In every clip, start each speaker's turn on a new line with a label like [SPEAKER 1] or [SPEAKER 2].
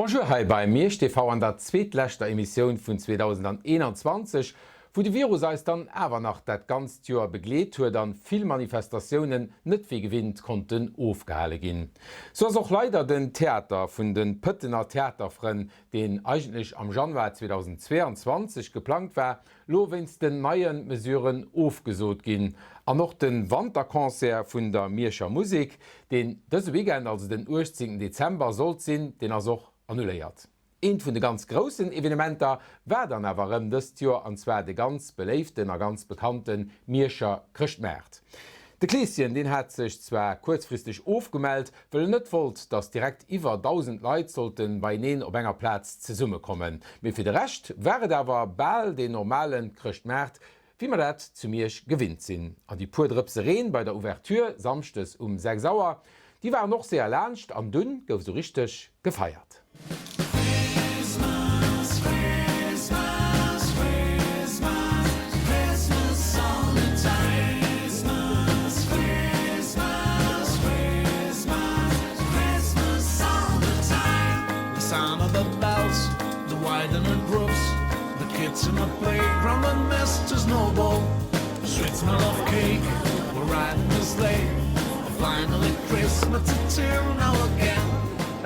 [SPEAKER 1] Bonjour hei bei Miersch TV an der zweetleschter Emissioun vun 2021, wou de Virus eis dann awer nach dat ganzt Joer begleet huet an vill Manifestatiounen net wéi gewinnt konnten ofgehale ginn. Sou ass och leider den Theater vun de Pëttener Theaterfrënn, deen eigentlech am Januar 2022 geplangt war, lo wéinst den neien Mesuren ofgesot ginn. An och den Wanterconcert vun der Mierscher Musek, deen dëse Weekend, also den 18 Dezember sollt sinn, deen ass och annuléiert. Eent vun de ganz groussen Evenementer war dann awer erëm dëst Joer, an zwar de ganz beléiften a ganz bekannte Mierscher Chrëschtmaart. De Kleeschen, deen hat sech zwar kuerzfristeg ofgemellt, wëll en net wollt, datt direkt iwwer 1.000 Leit sollte beieneen op enger Plaz zesummekommen. Mee fir de Rescht war et awer bal deen normale Chrëschtmaart, wéi mer dat zu Miersch gewinnt sinn. An déi puer Drëpse Reen bei der Ouverture samschdes um 6 Auer, déi waren och séier laanscht an dunn gouf sou richteg gefeiert.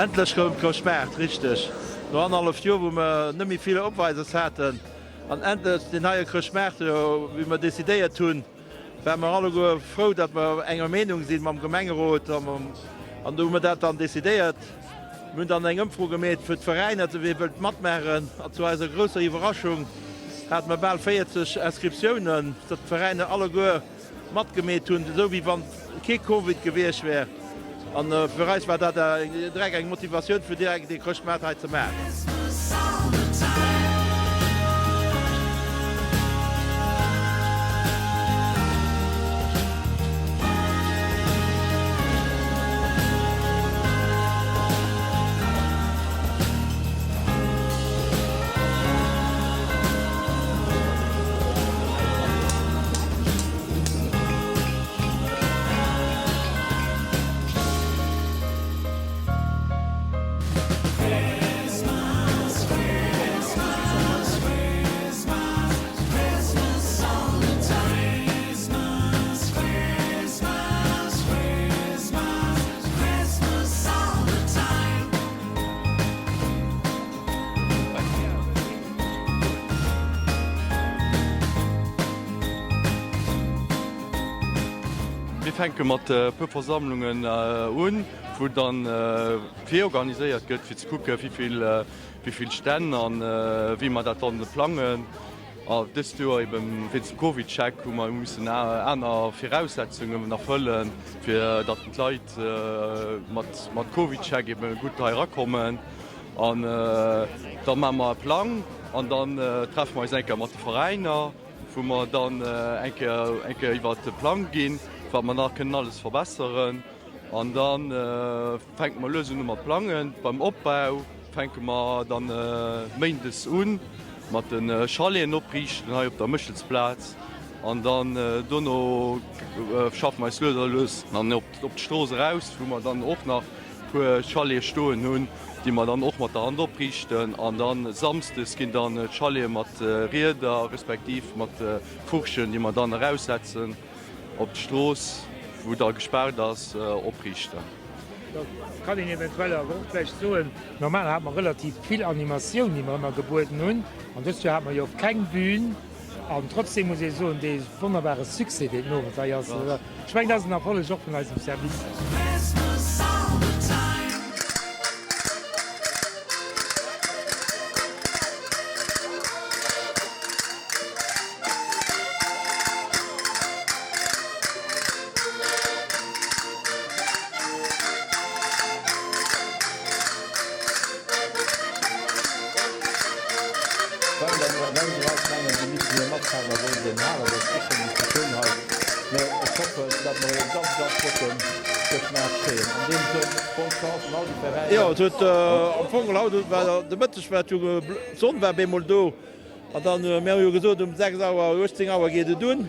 [SPEAKER 2] Endlech rëm Chrëschtmaart, richteg. No annerhalleft Joer, wou mer net méi vill Opweises haten, an endlech deen neie Chrëschtmaart, wéi mer decidéiert hunn, ware mer alleguer frou, datt mer enger Meenung sinn mam Gemengerot an do hu mer dat dann decidéiert. Mir hunn dann eng Ëmfro gemeet fir d'Veräiner, wie wëllt matmaachen. An zu eiser grousser Iwwerraschung hate mer bal 40 Inscriptiounen, datt d'Veräiner alleguer matgemeet hunn, esou wéi wann kee Covid gewiescht wär. An fir eis war dat direkt eng Motivatioun fir direkt dee Chrëschtmaart hei ze maachen.
[SPEAKER 3] Mir fänke mat e puer Versammlungen un, wou dann virorganiséiert gëtt, fir ze kucke wéi vill Stänn an wéi mer dat dann plangen. A dëst Joer eben wéinst dem CovidCheck hu mer mussen aner Viraussetzungen erfëllen, fir datt d'Leit mat mat CovidCheck eben gutt hei erakommen. An da maache mer e Plang an dann treffe mer eis eng Kéier mat de Veräiner, wou mer dann eng Kéier eng Kéier iwwert de Plang ginn, wat mer nach kënnen alles verbesseren. An da fänke mer lues un mat plangen. Beim Opbau fänke mer dann méindes un mat de Chaleten opriichten hei op der Méchelsplaz. An dann dono schaffe mer eis lues a lues dann op d'Strooss eraus, wou mer dann och nach e puer Chalete stoen hunn, déi mer dann och mat der Hand opriichten. An da samsdes ginn dann d'Chalete mat Rieder respektiv mat Furchen, déi mer dann eraussetzen, op d'Strooss, wou da gespaart ass, opriichten.
[SPEAKER 4] Da kann een eventuell awer och vläicht soen, normal hate mer relativ vill Animatioun, déi mer ëmmer gebueden hunn, an dëst Joer hate mer jo och keng Bühn. An trotzdem muss ee soen, dee wonnerbare Succès, deen den Owend hei ass, ech mengen, dat ass en Erfolleg och vun eisem Service.
[SPEAKER 2] Jo, et huet am Fong haut, well de Mëtteg war et jo, d'Sonn war bemol do an dann, mir hu jo gesot um 6 Auer, 18 Auer geet et un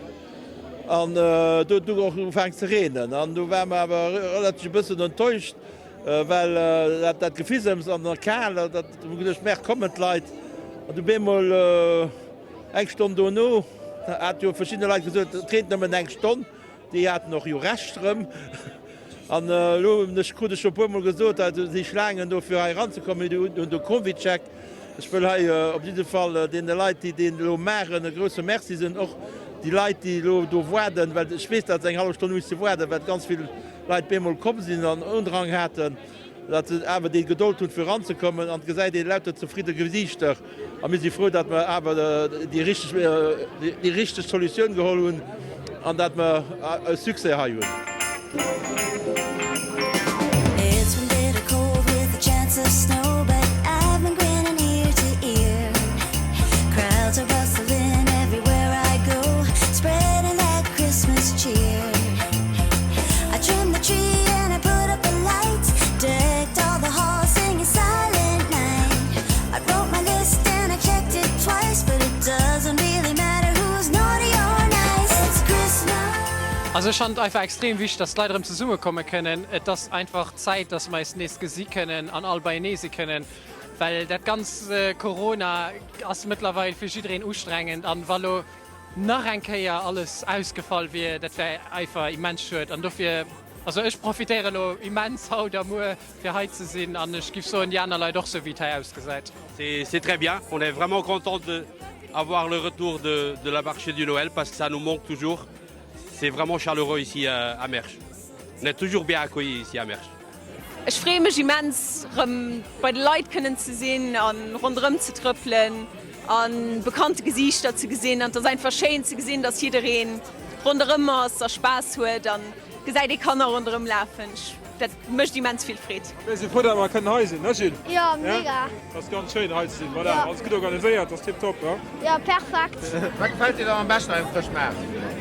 [SPEAKER 2] an do huet et och ugefaangen ze reenen an du ware mer awer relativ e bëssen enttäuscht. Well dat Gefisems an der Kal, dat hu geduecht, merr kommen d'Leit. An du bemol eng Stonn dono hat jo verschidde Leit gesot, et reent nëmmen eng Stonn. Déi haten och jo Recht erëm. An elo hunn ech, krut ech scho e puermol gesot, da si Schlaangen do fir hei eranzekommen, déi hunn do Covidcheck. Ech wëll hei op jidde Fall deene Leit, déi deen elo maachen, e grouse Merci soen. Och déi Leit, déi elo do waarden, well ech weess, datt se eng hallef Stonn hu misse waarden, well ganz vill Leit bemol komm sinn an Undrang haten, datt se awer déi Gedold hunn fir eranzekommen an et gesäit ee lauter zefridde Gesiichter a mir si frou, datt mer awer déi richteg, déi richteg Solutioun geholl hunn an datt mer e Succès hei hunn.
[SPEAKER 5] Also ech fannen et einfach extrem wichteg, dass d'Leit erëm zesumme komme kënnen. Et ass einfach Zäit, dass mer eis nees gesi kënnen an all beienee si kënnen, well dat ganz Corona ass mëttlerweil fir jiddereen ustrengend an wa lo nach eng Kéier alles ausgefall wier, dat wär einfach immens schued an dofir, also ech profitéiere lo immens haut a muer fir hei ze sinn an ech giff soen déi aner Leit och, sou wéi et hei ausgesäit.
[SPEAKER 6] C'est très bien, on est vraiment content de avoir le retour de de la marché du Noël parce que ça nous manque toujours, c'est vraiment chaleureux ici à Mersch, on est toujours bien accueilli ici à Mersch.
[SPEAKER 7] Ech freeë mech immens rëm bei de Leit kënnen ze sinn a ronderëm ze trëppelen a bekannte Gesiichter ze gesinn. An et ass einfach schéin ze gesinn, dass jidderee ronderëm ass a Spaass huet an gesäit ee Kanner ronderëm lafen. Dat mécht immens vill Freed.
[SPEAKER 8] Mir si frou, datt mer kënnen hei sinn, ne Gilles?
[SPEAKER 9] Jo, mega!
[SPEAKER 8] Ass ganz schéin hei ze sinn, voilà. Alles gutt organiséiert, ass tiptop, ne?
[SPEAKER 9] Jo, perfekt!
[SPEAKER 1] Wat gefält dir dann am beschten hei um Chrëschtmaart?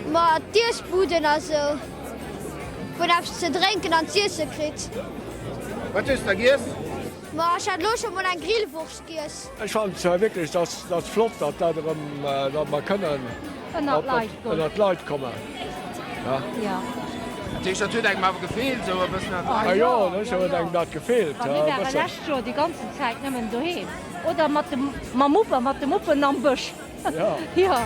[SPEAKER 9] Ma d'Iessbuden a sou. Wou een eppes ze drénken an z'iesse kritt.
[SPEAKER 1] Wat hues de da giess?
[SPEAKER 9] Ma ech hat elo scho mol eng Grillwurscht giess.
[SPEAKER 8] Ech fannen et zwar wierklech, dass dat flott, datt dat erëm, datt mer kënnen ënnert d'Leit kommen.
[SPEAKER 1] Dat heescht, dat huet engem awer gefeelt, esou e bëssen
[SPEAKER 8] ënnert d'Leit? Jo, sécher huet engem dat gefeelt.
[SPEAKER 10] Ma mir ware lescht Joer déi ganzen Zäit nëmmen doheem oder mat dem, mam Mupp a mat de Muppen am Bësch. Jo.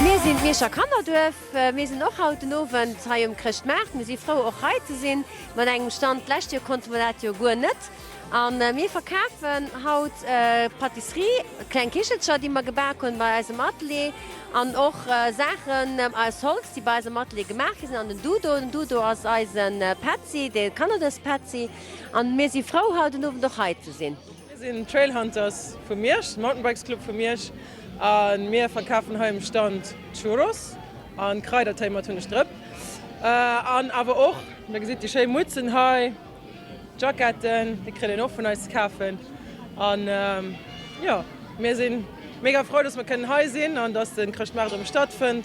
[SPEAKER 11] Mir sinn d'Mierscher Kannerduerf. Mir sinn och haut den Owend hei um Chrëschtmaart. Mir si frou och hei ze sinn mat engem Stand. D'lescht Joer konnte mer dat jo guer net. A mir verkafen haut Pâtisserie, kleng Kichelcher déi mer gebak hunn bei eisem Atelier an och Saachen aus Holz déi bei eisem Atelier gemaach gi sinn an den Dudo. Den Dudo ass eise Petzi, de Kannerduerfspetzi. An mir si frou haut den Owend och hei ze sinn.
[SPEAKER 12] Mir sinn d'Trailhunters vu Miersch, de Mountainbikes Club vu Miersch a mir verkafen hei um Stand Churros a Kraidertéi mat Hunneg drop an awer och, der gesitt déi schéi Mutzen hei, Jacketten, déi kritt een och vun eis ze kafen. An jo, mir si mega frou, dass mer kënnen hei sinn an dass de Chrëschtmaart erëm stattfënnt,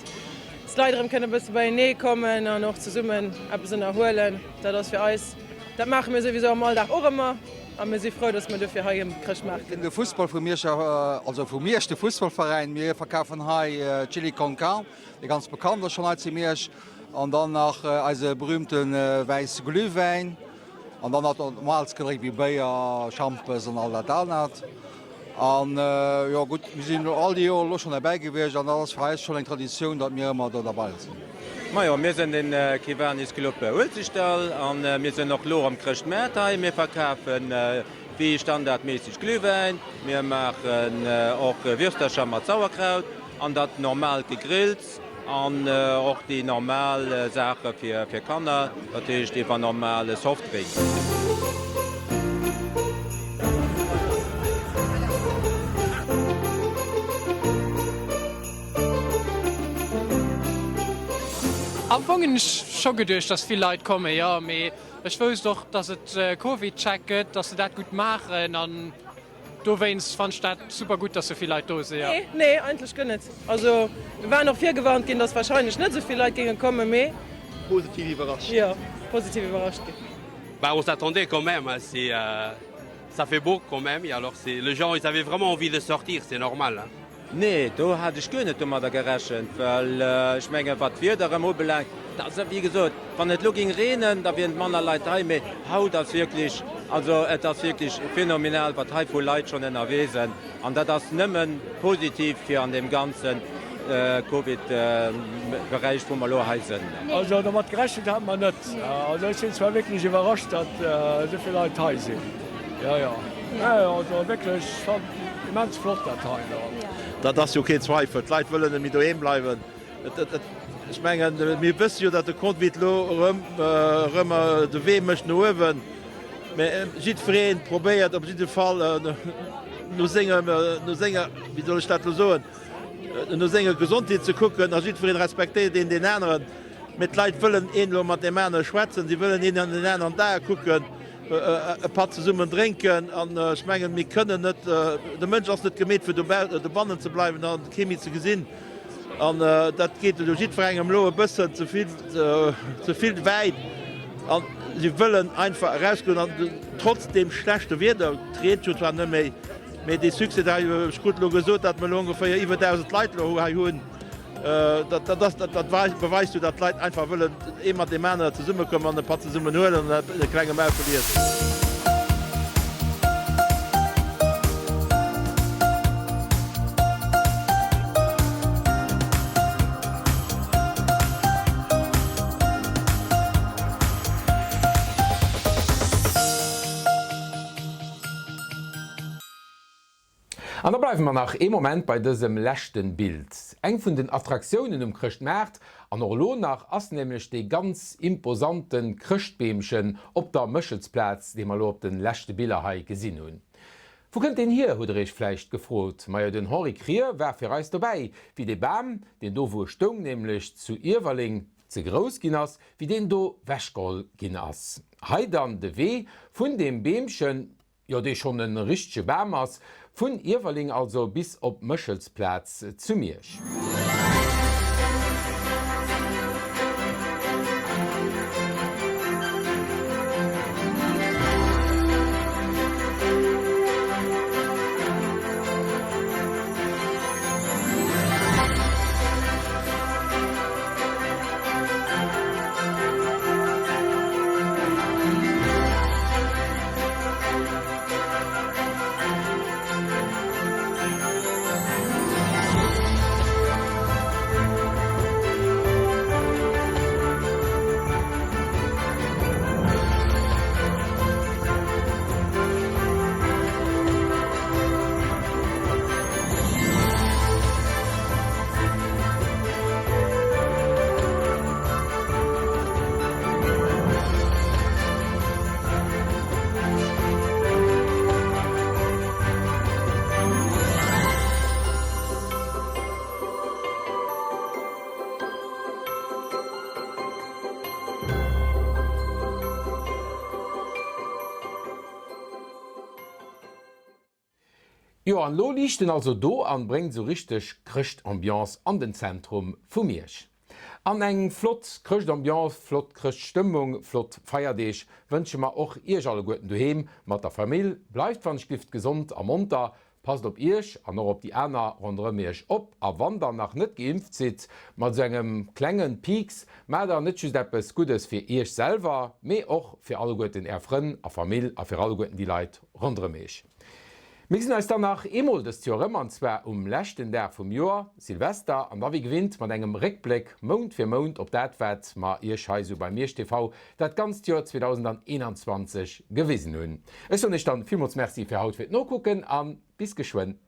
[SPEAKER 12] dass d'Leit erëm kënnen e bësse beienee kommen an och zesummen eppes ënnerhuelen. Dat ass fir eis, dat maache mir souwisou am Alldag och ëmmer. A mir si frou, dass mir dofir hei um Chrëschtmaart
[SPEAKER 13] sinn. De Fussball vum Mierscher, also vu Miersch, de Fussballveräin. Mir verkafen hei Chili con Carne, dee ganz bekannt ass schonn hei zu Miersch. An dann nach eise berühmte wäisse Glühwäin. An dann nach normales Gedrénk wéi Béier, Schampes an all dat anert. An jo gutt, mir sinn elo all déi Joren elo schonn derbäi gewiescht an dat ass fir eis schonn eng Traditioun, datt mir ëmmer do derbei sinn.
[SPEAKER 14] Majo, mir sinn den Kiwanis Club Uelzechtdall an mir sinn och lo am Chrëschtmaart hei. Mir verkafen wéi standardméisseg Glühwäin, mir maachen och Würstercher mat Sauerkraut an dat normaalt Gegrills an och déi normal Saache fir Kanner, dat heescht iwwer normale Softdrink.
[SPEAKER 5] Am Fong hunn ech scho geduecht, dass vill Leit kommen, jo, mee ech wousst och, dass et Covid-Check gëtt, dass se dat gutt maachen an. Dowéinst fannen ech dat super gutt, dass sou vill Leit do sinn, jo.
[SPEAKER 12] Nee, nee, eigentlech guer net. Also mir waren och virgewarnt ginn, dass wahrscheinlech net esou vill Leit géinge kommen, mee.
[SPEAKER 2] Positiv iwwerrascht.
[SPEAKER 12] Jo, positiv iwwerrascht ginn.
[SPEAKER 6] Bah on s'attendait quand même hein, c'est ça fait beau quand même et alors c'est les gens ils avaient vraiment envie de sortir, c'est normal hein.
[SPEAKER 14] Nee, do hat ech guer net domadder gerechent, well ech mengen, wat d'Wieder erëm ubelaangt, da ass, wéi gesot, wann et elo géing reenen, da wieren manner Leit hei, mee haut ass wierklech, also et ass wierklech phänomenal, wat hei vu Leit schonn ënnerwee sinn an dat ass nëmme positiv fir an deem ganze Covid-Beräich, wou mer elo hei sinn.
[SPEAKER 8] Also domat gerechent hate mer net. Also ech sinn zwar wierklech iwwerrascht, datt esou vill Leit hei sinn. Jo, jo, also wierklech. Immens flott dat hei do.
[SPEAKER 2] Dat ass jo keen Zweifel. D'Leit wëllen net méi doheem bleiwen. Ech mengen, mir wësse jo, datt de Covid elo erëm erëm de Wee mécht no uewen. Mä jiddweree probéiert op jidde Fall no sengem, no senger, wéi soll ech dat elo soen, no senger Gesondheet ze kucken a jiddweree respektéiert een deen aneren. Mä d'Leit wëllen een elo mat deem anere schwätzen, si wëllen een an deen aneren an d'Ae kucken. e Patt zesummen drénken an ech mengen, mir kënnen net, de Mënsch ass net gemeet fir dobannen ze bleiwen a kee méi ze gesinn an dat geet elo jiddwerengem elo e bëssen ze vill, ze vill wäit an si wëllen einfach erausgoen an trotz deem schlechte Wieder, et reent jo zwar net méi, mee dee Succès hei, ech krut elo gesot, datt mer elo ongeféier iwwer 1.000 Leit elo hei hunn. Dat beweist jo, datt d'Leit einfach wëllen ee mat deem anere zesummekommen an e Patt zesummen huelen an e klenge Maufel iessen.
[SPEAKER 1] An da bleiwe mer nach ee Moment bei dësem leschten Bild. Eng vun den Attraktiounen um Chrëschtmaart, an och elo nach, ass nämlech dee ganz imposanten Chrëschtbeemchen op der Méchelsplaz, dee mer elo op den leschte Biller hei gesinn hunn. Wou kënnt deen hier, hutt der iech vläicht gefrot. Majo, den Henri Krier war fir eis dobäi, wéi dee Bam, deen do wou e stoung, nämlech zu Iewerleng, ze grouss ginn ass, wéi deen do wechgeholl ginn ass. Hei dann de Wee vun deem Beemchen, jo dee schonn e richtege Bam ass, vun Iewerling also bis op d'Méchelsplaz zu Miersch. Jo an lo liicht en also do an bréngt sou richteg Chrëschtambiance an den Zentrum vu Miersch. An eng flott Chrëschtambiance, flott Chrëschtstëmmung, flott Feierdeeg wënsche mer och iech alleguerten doheem mat der Famill. Bleift wann ech glift gesond a monter, passt op iech an och op déi aner ronderëm iech op a wann der nach net geimpft sidd, mat sou engem klengen Piiks maacht der net just eppes Guddes fir iech selwer, mee och fir alleguerten är Frënn a Famill a fir alleguerten déi Leit ronderëm iech. Mir gesinn eis dann nach eemol dëst Joer erëm, an zwar um leschten Dag vum Joer, Silvester, an da wéi gewinnt mat engem Réckbléck Mount fir Mount op dat wat mer iech hei sou bei Miersch TV dat ganzt Joer 2021 gewisen hunn. Ech soen iech dann villmools Merci fir haut fir d'Nokucken an bis geschwënn.